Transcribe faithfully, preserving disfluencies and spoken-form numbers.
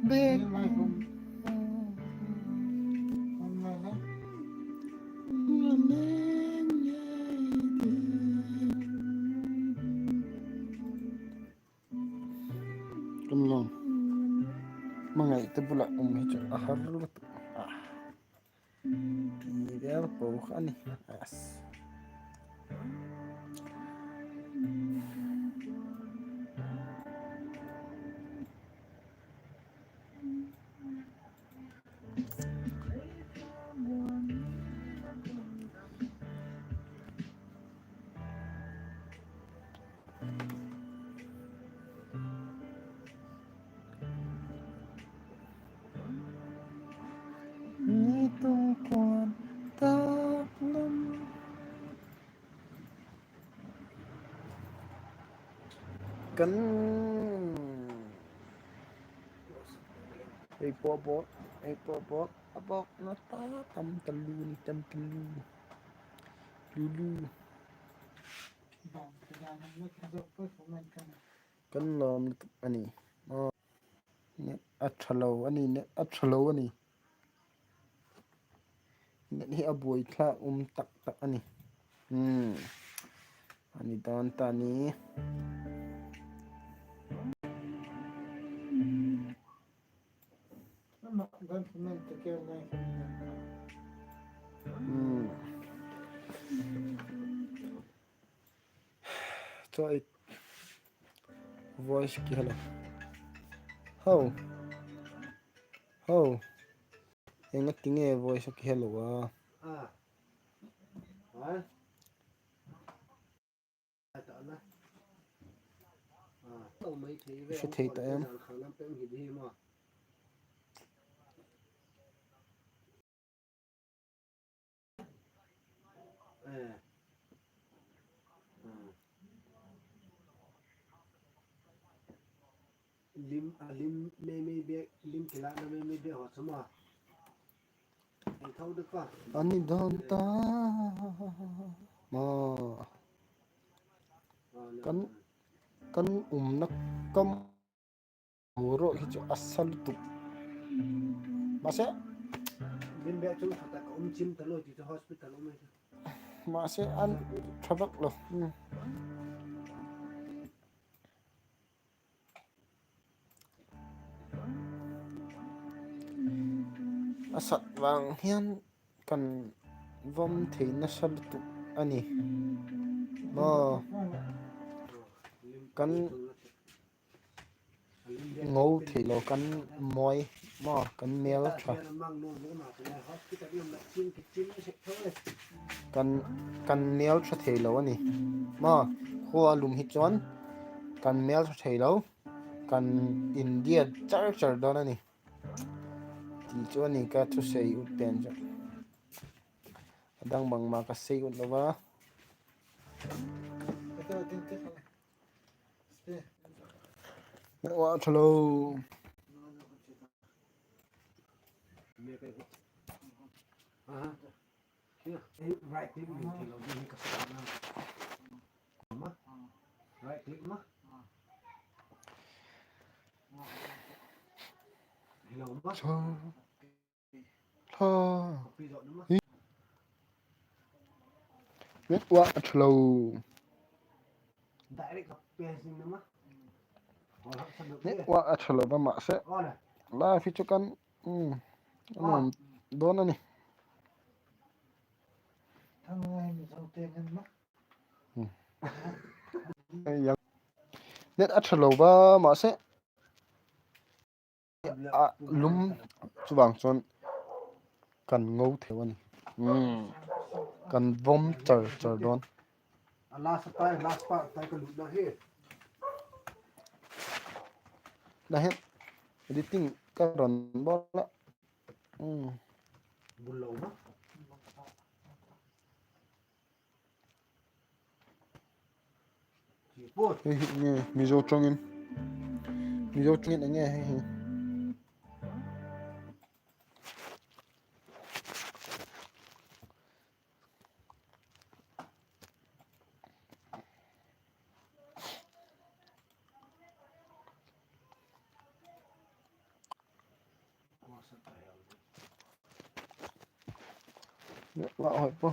Bek. Kan lawm. Mangai te bula um hi chu a har lutuk. Ah. Ti vel po kha ni. Yes. Ni tung kuan tak lam. Kan ei pawbawk, ei pawbawk, a bawkna ta tam talu ni, tam talu. Lulu. Kan lawm lutuk a ni. Net a ṭha lo a ni, net a ṭha lo a ni. Net hi a buai thlak um tak tak a ni. Hmm. A ni dan ta ni. Hmm. Choi. Voice kihelo. Ho. Ho. Enga tinge voice kihelo a. Ah. Ha? Ata na. Ah. Tau mai thei ve. Hre thei ta em. Khang lam pem hi di ma. Eh. Ah. Lim, a lim meimei bek, lim kilâkna meimei bek haw chu ma. Ei tho de ka. A ni dan ta. Ma. Ah, kan, kan umna kam. Uro hi chu a sa lutuk. Mase. Lim bek chung khat a ka um chim ta lo ti chu hospital um e. Mase an tha vak lo. Hmm. A sat vang hian kan vom thei nasa lutuk a ni. Maw, kan ngo thei lo, kan mawi, maw, kan mêl ṭha. Kan, kan mêl ṭha thei lo a ni. Maw, khua lum hi chuan kan mêl ṭha thei lo, kan india char char dawn a ni. Ti chu a ni ka thusei ut pen chu. A dang bangma ka sei ut lo va. Network a ṭha lo. Aha. Right click ni thei lo ding hi ka sa na. Ma. Right click ma. Hello ma. Tha. Network a ṭha lo. Network a ṭha lo va mah se. Live hi chu kan, um, a nuam dawn a ni. Net a ṭha lo va mah se. A lum chuvang chuan kan ngo thei a ni. Hmm. Kan vom char char dawn. A last part, last part tai ka lut na hi. Na hi editing ka rawn bawl a. Hmm. Bul lo ma. Hei hi nge, Mizo ṭawngin. Mizo ṭawngin enge hei hi. Nga hoi po.